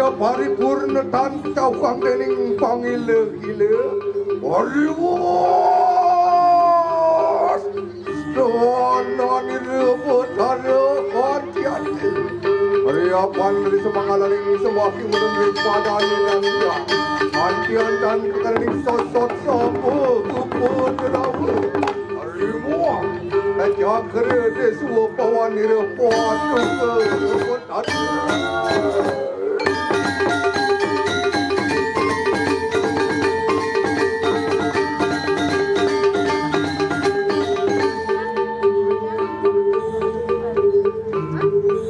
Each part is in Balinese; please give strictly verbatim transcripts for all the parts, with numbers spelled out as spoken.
Paripurna tan cauhang dening pangila-ila. Ariwos! Stana nira betara kantian. Riapan ri semangalaning semaki meneng ring padane nangga. Kantian tan kekaning sosot sapa kupu terawa. Arimuang. Cakra deswa pawan nira patuka.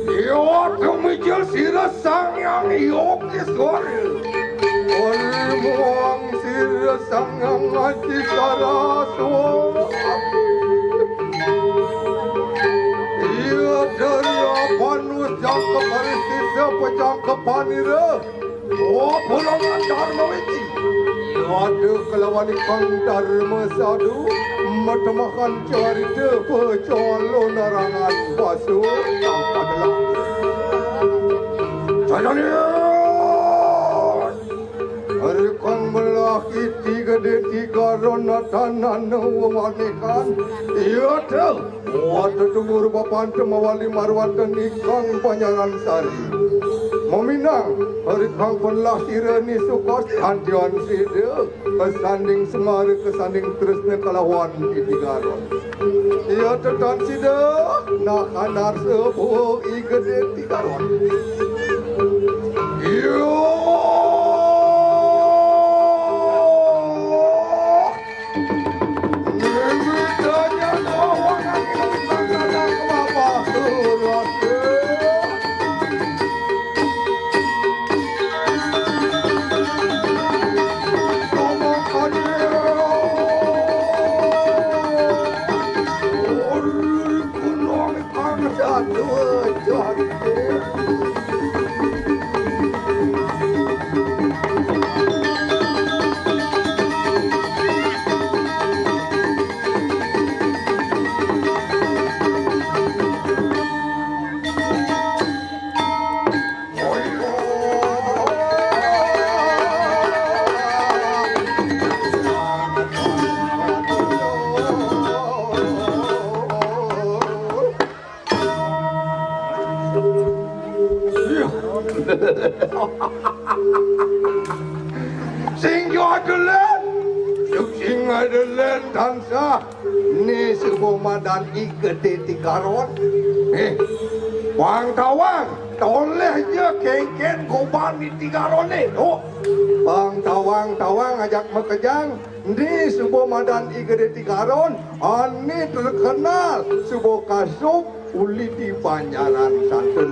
Iya, tumijil sira Sang Hyang Yogiswara. Ol muang sira Sang Hyang Aji Saraswati. Iya, daya panus jangkep arisisa pajangkepanira. Oh, pulangan Dharma Wiji. Iya, ada kelawan ikang Dharma Sadu, matemahan carita pecala narangan basa. Sang panelah. Jajanian. Rikang melah iti gede tiga rona tanana wewanikan. Iya, tu. Wata tunggur papan temawali marwata nikang panyaran sari. Maminang, rikang penlah sira ni sukos kantian sida, kesanding semara kesanding tresna kalawan iti garon. Iya tetan sida, nah kanar sepuh igede tigaron. Iya. Sing ada len, sing ada len tansah ni suba madan I Gede Tigaron. Eh, pang tawang, tolih ja kengken goban I Tigaron ne, tu. Pang tawang-tawang ajak makejang, ni suba madan I Gede Tigaron, ane terkenal suba kasub uli di Banjaran Santun.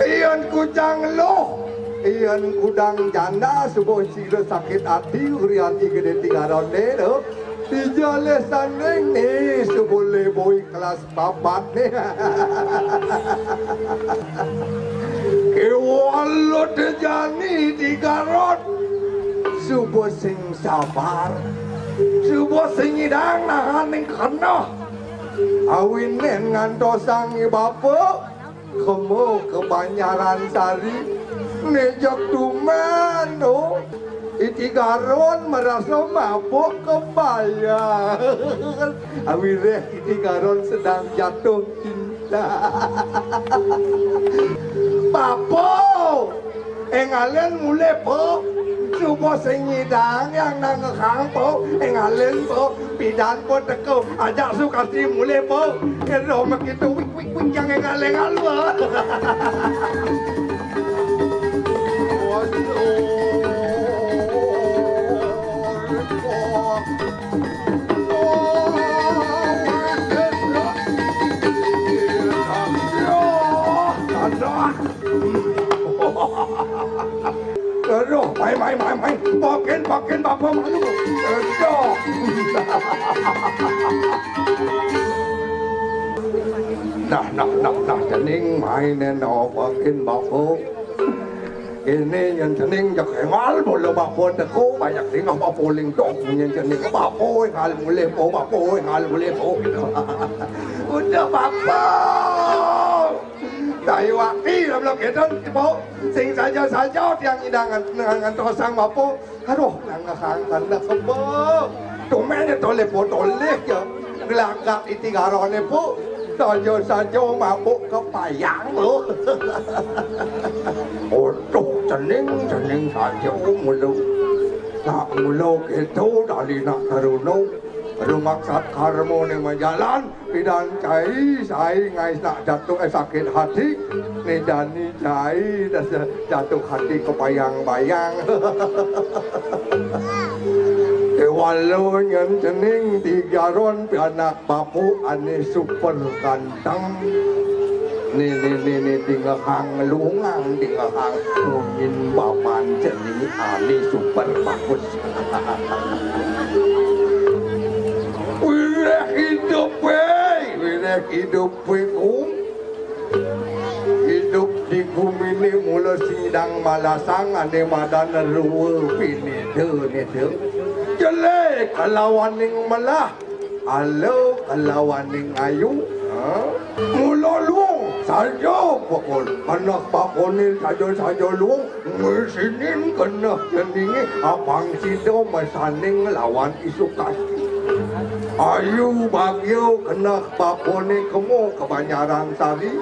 Yen kujang luh, yen kudang janda suba sira sakit ati urian I Gede Tigaron ne, tu. Dija le sanding ne suba leboi kelas papat ne. Kewalut jani Tigaron. Suba sing sabar. Suba sing nyidang nahaning keneh. Awinen ngantosang i bapa kema ka Banjaran Sari. Nejek tuman, oh. I Tigaron marasa mabuk kebayang. Awireh I Tigaron sedang jatuh cinta. Bapa! Engalen mulih, Pa. Suba sing nyidang yang nangehang, Pa. Engalen, Pa. Pidan, Pa, teka. Ajak Sukasti mulih, Pa. Kira makitu, wik, wik, wik, yang engalen alua. Aduh, mai, mai, mai, mai. Pakin, pakin, bapa malu. Aduh. Nah, nah, nah, nah, cening main eno pakin bapa. Kene nyen cening jeg engal mula bapa teko, banyak dingeh bapa lingdong nyen cening. Bapa engal mulih, Pa, bapa engal mulih, Pa. Udah, bapa. Tayu ati, dablok gedon, Bapa. Sing saja-saja tiang nyidang ngan-, ngan-, ngantosang Bapa. Aduh, nang ngehang kana kebo. Tumene toleh potoleh ya. Gelagak iti garone, Bapa. Saja-saja mabuk kepayang, lo. Aduh, cening, cening saja, mulo. Nak mulo keto dali nak karuno. Rumaksat karmone majalan. Pidan cai, sai ngais nak jatuh, eh, sakit hati. Ni jani cai, das jatuh hati kebayang-bayang. Kewalo nyen cening tigaron pianak Bapa ane super ganteng. Ni, ni, ni, ni, dingehang lungang, dingehang munyin bapan cening ane super bagus. Wiréh idup, wéh, wiréh idup, wéh, Gung. Idup di gumine mula sing nyidang malasang ane madan rua pinida nida. Jelé kalawaning melah, ala kalawaning ayu. Ha? Mula luung saja bakul. Anak bakune saja-saja luung. Ngisinin keneh ceninge apang sida masaning lawan I Sukasti. Ayu bagia keneh bapane kemo ka Banjaran Sari.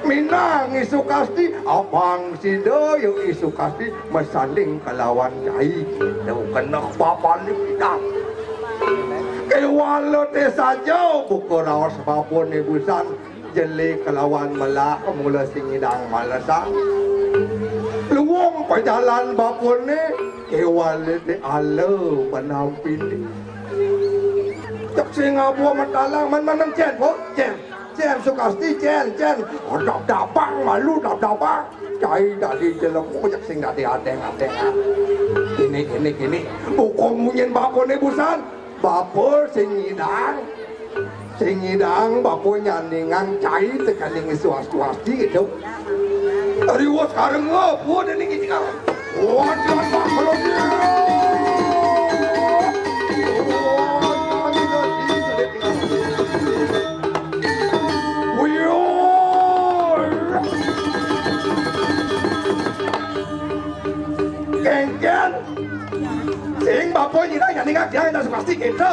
Minang I Sukasti, apang sida ya I Sukasti masaning kalawan cai. Kita keneh bapane minang. Kewala te saja buka raos bapane busan. Jelé kalawan melah mula sing nyidang malesang. Luung pajalan bapane, kewala te ala panampine. Cek sing abuh matalang, man manang cen, po, cen. Cen, Sukasti, cen, cen. Odop dabang, malu dap dabang. Cai dadi jelema, cek sing dadi adeng-adeng. Kini, kini, kini. Buka munyin bapane busan. Bapa sing nyidang. Sing nyidang bapa nyandingang cai tekaning Sukasti gitu. Riwus kareng apa dening iki karo. Wajan makhluk. Kengken. Sing bapa nyidang nyandingang cai tekaning Sukasti gitu.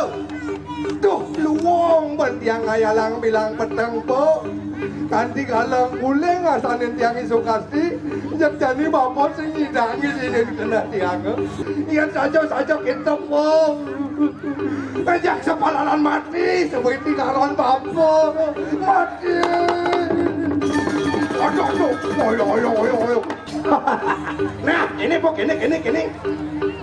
Duh, luung ban tiang ngayalang bilang peteng, po. Kanti galang guling asanin tiang I Sukasti, jeg jani bapa sing nyidang isinin keneh tiang. Yen saja-saja kita, po. Ngajak sepalanan mati, sebuah tinggalan bapa. Mati. Aduh, aduh. Ayo, ayo, ayo, ayo. Nah, ini, po, ini, ini, ini.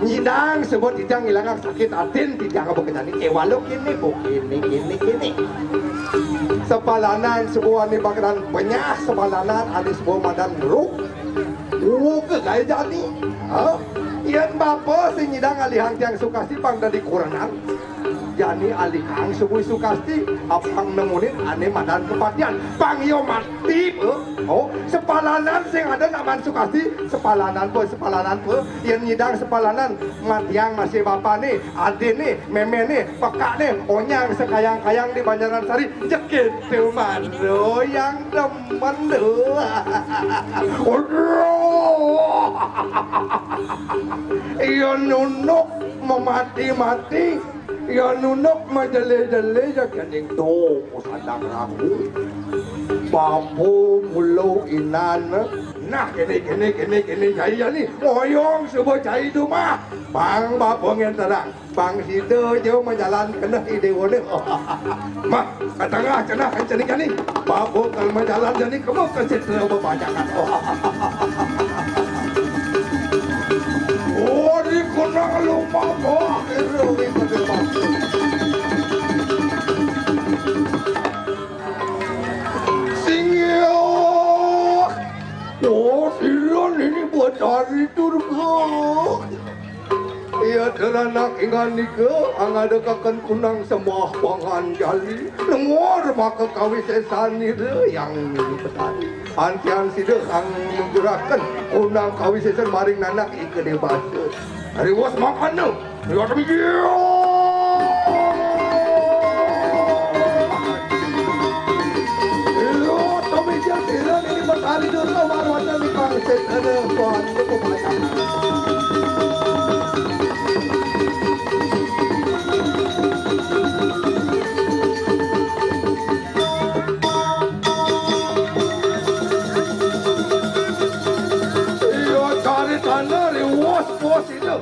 Nyidang sebut titiang ngilangang sakit atin titiang apa kejani. Eh, walau ini, po, ini, ini, ini. Sepalanan sebuah ni bakaran penyah, sepalanan ada sebuah madan ruk. Ruk ke gaya jani. Ha? Yan bapa sing nyidang alihang tiang Sukasti pang dadi kurenan. Jani alihang sebuah Sukasti, apang nemunin ane madan kepatian. Pang yo mati, eh. Oh, sepalanan sing ada nak man Sukasti, sepalanan, po, sepalanan, po. Yen nyidang sepalanan, matiang masih bapane, adine, memene, pekakne, onyang sekayang-kayang di Banjaran Sari, jekitu maro yang demen, duh. Aduh. Iya nunuk memati-mati. Ya nunuk majelé-jelé ya kening to, sadang ragu. Bapa mula inan. Nah, kene, kene, kene, kene, cai ya ni. Ngoyong suba cai tu mah. Bang bapa ngen terang. Bang sida je majalan keneh idéwané. Mah, ka tengah cenah kan cening jani. Bapa kal majalan jani kema ka sitra bebanyakan. Oh, di kunang lupa, oh, iru, iru, iru. Sing iya. Oh, sira nini Betari Durga. Iya, deranak ingan nika, angadekaken kunang sembah pangan jali. Nengor maka kawisesan nira yang nini Betari. Antian sida kang nungguraken kunang kawisésan maring nanak ika dewasa. Riwus mangkana, riwus mangkana. Riwus mangkana, sira nini Betari. Juru baru ada di pangsit, ada tuan, itu banyak. Iya, cari tanah, riwos, bos itu.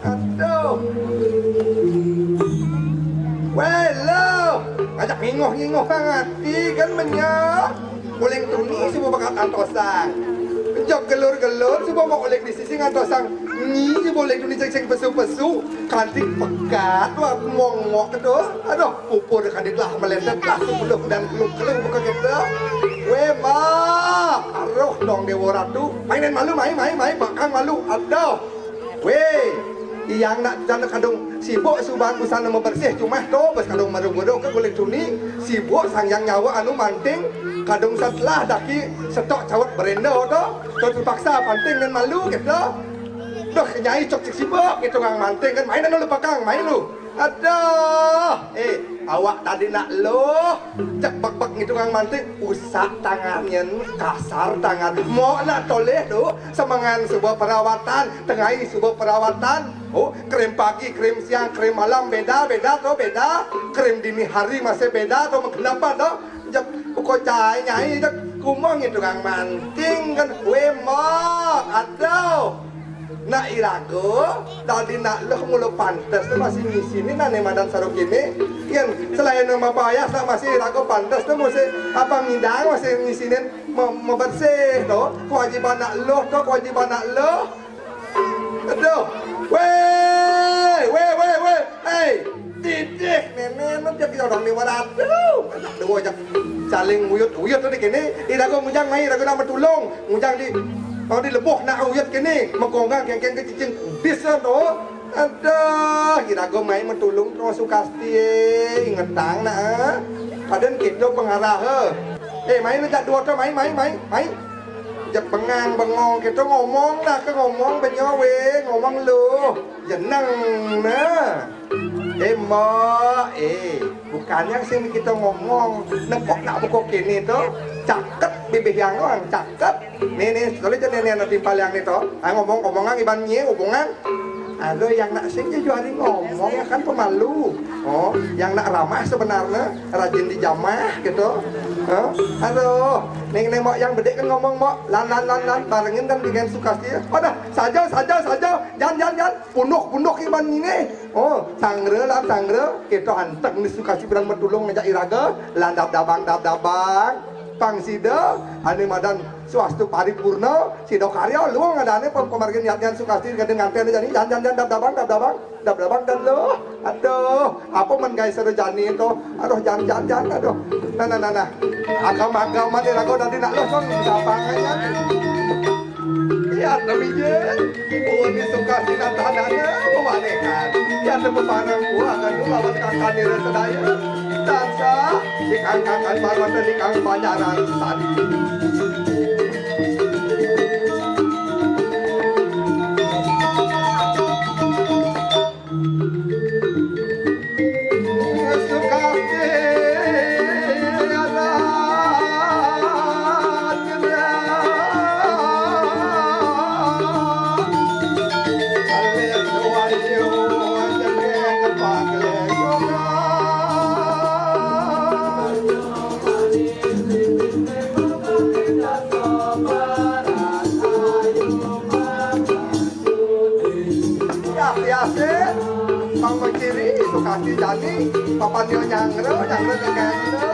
Aduh. Weh, lo. Ngajak ngingoh-ngingoh kang ati kan menyok. Uling tuni suba bakat antosang. Jok gelur-gelur suba mau uling di sisi ngantosang. Nyi suba uling tuni sing, sing pesu-pesu. Kanti pegat wah mongok tu. Aduh, pupur kanti lah meleset lah sepuluh dan keluk-keluk buka kita. Weh, mak. Aruh dong Dewa Ratu. Mainin malu, mai, mai, mai, bakang malu. Aduh. Weh, tiang nak jana kadung sibuk suba usan nama bersih cuma tu bes kadung maru bodoh ke kulit tuni sibuk sang yang nyawa anu manting kadung setelah daki setok cawat berenda tu tu terpaksa panting dan malu gitu. Duh, nyai cok cik sibuk gitu kang manting kan main anu lu pakang main lu. Aduh, eh, awak tadi nak loh, cek bek-bek ngitungang manting, usak tangannya, kasar tangan. Mau nak toleh tu, semengan sebuah perawatan, tengai sebuah perawatan. Oh, krim pagi, krim siang, krim malam, beda, beda tu, beda. Krim dini hari masih beda tu, kenapa tu? Cek, buko cai nyai, cek, kumang ngitungang manting kan, wemok, aduh. Nak iraga, dadi nak luh mula pantes tu masih ngisinin ane madan saru kini. Yen selain mabayah nak masih iraga pantes tu masih apa ngidang masih ngisinin me-, mebersih tu. Kewajiban nak luh tu, kewajiban nak luh. Aduh. Weh, weh, weh, weh. Hei. Didih, nenek, nenek, dia orang ni waradu. Anak dua jak saling uyut-uyut tu di kini. Iraga mujang mai, iraga nak matulung. Mujang di, mau di lebuh nak uyut kini. Magonggang kengkeng ke cicing kudis tu. Aduh, iraga mai matulung terus Sukasti. Ingetang nak, eh. Padan kita pengarah, eh. Eh, mai nak dua tu, mai, mai, mai, mai. Jak bengang bengong kita ngomong nak ke ngomong benyo weh, ngomong lu. Jeneng nah. Eh, Mbok, eh, bukannya sing kita ngomong, nengkok nak buka kini tu, caket bibih yang orang, caket. Ni, ni, sekali je ni, ni, nanti paling ni tu. Ah, ngomong, ngomongan iban nye, hubungan. Ada yang nak sing je juari ngomong, ya kan pemalu. Oh, yang nak ramah sebenarnya, rajin dijamah gitu. Huh? Aduh, neng, neng, Mbok, yang bedek kan ngomong, Mbok, lan, lan, lan, lan, barengin kan dengan Sukasti. Wadah, saja, saja, saja, jan, jan, jan. Punduk-punduk iban ngini. Oh, sanggra lan sanggra, kita anteng ni Sukasti berang matulung ngajak iraga, lan dab-dabang, dab-dabang. Pang sida, ane madan swastu paripurna, sida karya, luung adane pem-, pamargin yatnyan Sukasti kadang nganten jani, jan, jan, jan, dab-dabang, dab-dabang, dab-dabang, dan lo. Aduh, apa men guys ada jani itu? Aduh, jan, jan, jan, aduh. Nah, nah, nah, nah. Agam-agam ane raga dadi nak lo, son, sapa nganya? Iya, tapi je. Buat ni suka sina tanahnya, memanekan. Iya, ada bebarang buah, kan, tu lawan kakan nira sedaya. Tansah, dikangkakan barwata dikang banyaran sadi. Mangkon ciri, tukasi jani, papan dio nyangro, nyangro kagak.